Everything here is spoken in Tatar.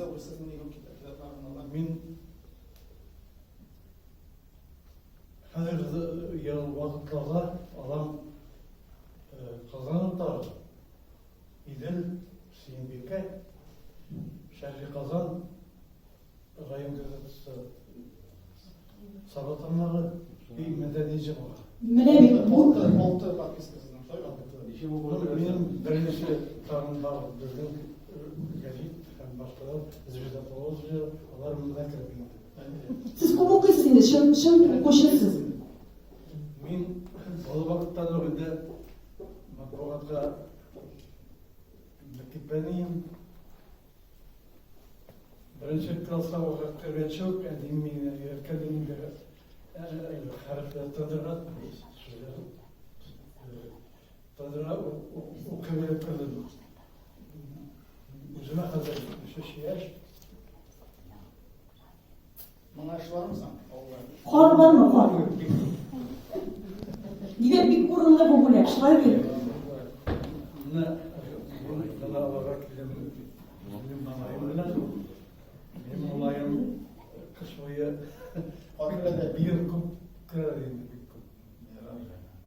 Нәрсә укыйсыз, нинди күп китаплар алар? Мин хәзер ял вакытларда алам Казан утлары, Идел, Сөембикә, Шәһри Казан, район газетасы, Саба таңнары и Мәдәни җомга. Менә бит бу. Алты подписка сезнең, шулай? Минем беренче тагын бар безнең гәзит һәм башкалар, Звезда Поволжья, алар монда кереп инде. Сез күп укыйсыз инде, чын чын укучы сез. Мин бала вакыттан ук инде матбугатка мөкиббән идем. Беренче класска укып кергәнче үк әнием мине өйрәткән инде хәрефләр тындырга, сүзләр тындырга укый белеп кердем. Үземә хәзер 73 яшь. Моңа эш бармы соң авылда? Кар бармы, кар? Димәк, бик урынлы бу бүләк, шулай бит? Менә менә аларга килдем. Минем малаем белән. Минем малаем кыш буе Кар белән дә быел күп керер инде.